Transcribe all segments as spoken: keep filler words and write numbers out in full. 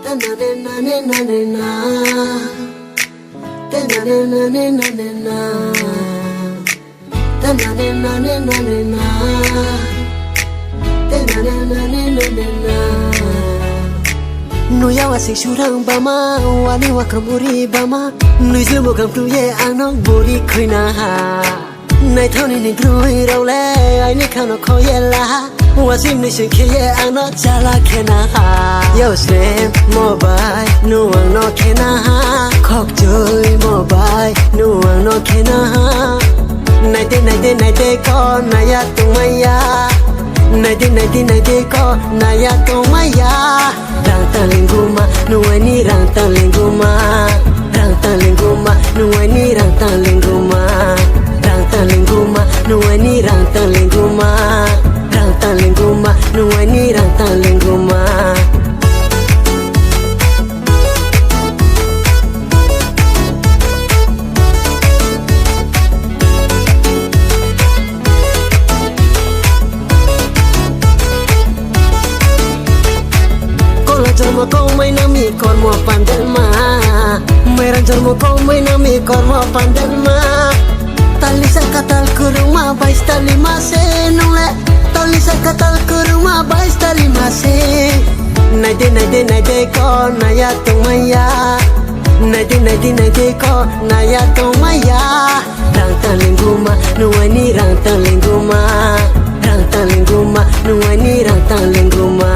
Te nane nane nane na. Te nane nane nane na. Te nane nane nane na. Te nane nane nane na. Nung ya wa sing surang bama, wa ni wa krom uri bama. Nung je mogam kru ye ang no bori khuina ha. Naithao ni ni groi rao le, aini khang no kho ye la ha. Wa sim ni sing khe ye ang no chala khe na ha. Yao srem mo bai, nung ang no khe na ha. Khokchoi mo bai, nung ang no khe na ha. Nai de, nai de, nai de ko, nai ya tongmai ya. Nai de, nai de, nai de ko, nai ya tongmai ya. Rang tang lenguma, nung aini rang tang lenguma. Rang tang lenguma, nung aini rang tang lenguma. Rang tang lenguma, nung aini rang tang lenguma. Rang tang lenguma, nung aini rang tang lenguma. Kola jormo kaumai nang mi kormo pandelma. Mairang jormo kaumai nang mi kormo pandelma. Talisa katal kurungma bai stalima se nung le. Talisa katal kurungma bai stalima se. Nai de, nai de, nai de ko, nai ya tongmai ya. Nai de, nai de, nai de ko, nai ya tongmai ya. Rang tang lenguma, nung aini rang tang lenguma. Rang tang lenguma, nung aini rang tang lenguma.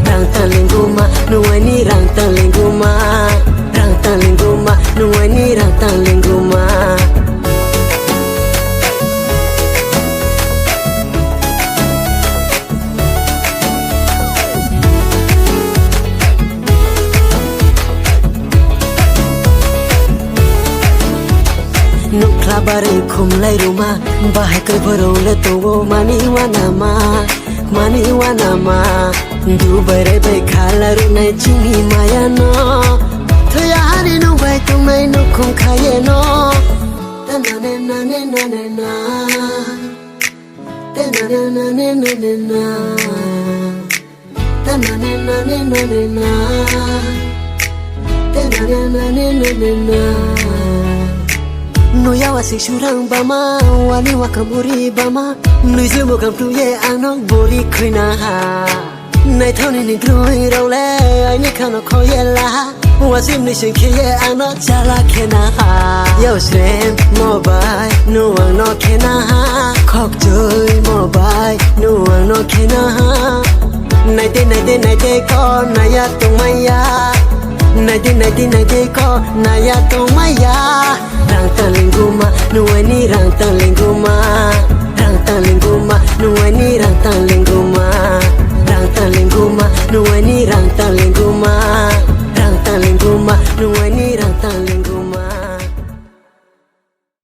Rang tang lenguma, nung aini rang tang lenguma. Rang tang lenguma, nung aini rang tang lenguma. Nukhla bare khumlai ruma, bahai kroi borao le tong ou mani wanama, mani wanama. Dubai rai bai khala runai chini maya no. Thoiya hari nung bai tongnai nukhung kha ye no. Te nane nane nane na. Te nane nane nane na. Te nane nane nane na. Te nane nane nane na. Nung ya wa sing surang bama, wa ni wa kram uri bama. Nung je mogam kru ye ang no bori khuina ha. Naithao ni ni groi rao le, aini khang no kho ye la ha. Wa sim ni sing khe ye ang no chala khe na ha. Yao srem mo bai, nung ang no khe na ha. Khokchoi mo bai, nung ang no khe na ha. Nai de, nai de, nai de ko, nai ya tongmai ya. Nai de, nai de, nai de ko, nai ya tongmai ya. Rang tang lenguma, nung aini rang tang lenguma. Rang tang lenguma, nung aini rang tang